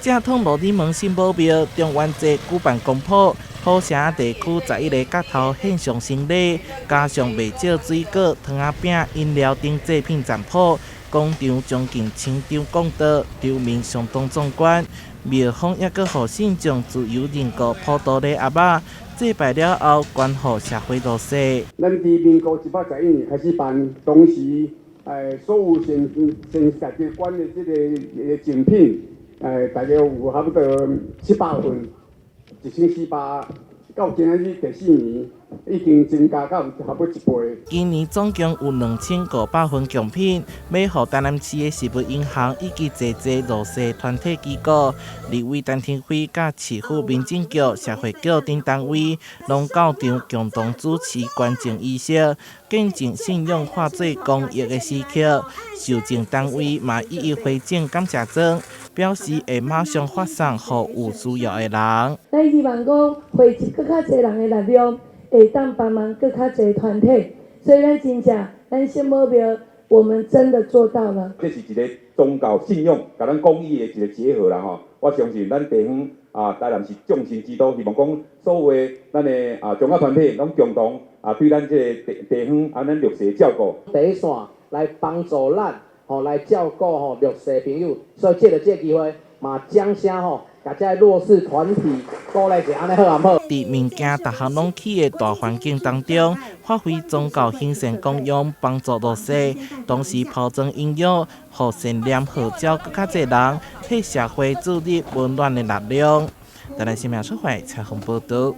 正統羅底門聖母廟中元節舉辦公普，土城地區11个角頭獻上神禮，加上袂少水果、糖仔餅、飲料等祭品攢鋪，廣場將近千張講桌，場面相當壯觀。廟方猶閣予信眾自由認購普渡禮盒仔，祭拜了後捐予社會弱勢。咱佇民國111年開始辦，當時所有縣縣家己捐的這个贈品，大約有差不多700份，1400，到今仔日第四年，已經增加到差不多一倍。今年總共有2500份貢品，欲予台南市的食物銀行以及濟濟弱勢團體機構，立委陳亭妃佮市府民政局、社會局等單位，攏到場共同主持捐贈儀式，見證信仰化做公益的時刻。受贈單位嘛一一回贈感謝狀，表示會馬上發送予有需要的人。咱希望講匯集閣較濟人的力量，會當幫忙閣較濟團體，所以咱真正，咱聖母廟，我們真的做到了。這是一个宗教信仰佮咱公益的一个結合啦吼。我相信咱地方啊，台南是眾神之都，希望講所有的咱的啊宗教團體攏共同啊對咱這个地方啊咱弱勢照顧。第一線來幫助咱吼，來照顧吼弱勢朋友，所以藉著這个機會嘛，掌聲吼，共這个弱勢團體鼓勵一下，按呢好毋好？佇物件逐項攏起的大環境當中，發揮宗教行善功用，幫助弱勢，同時拋磚引玉，予善念號召閣較濟人，替社會注入溫暖的力量。台南新聞出發採訪報導。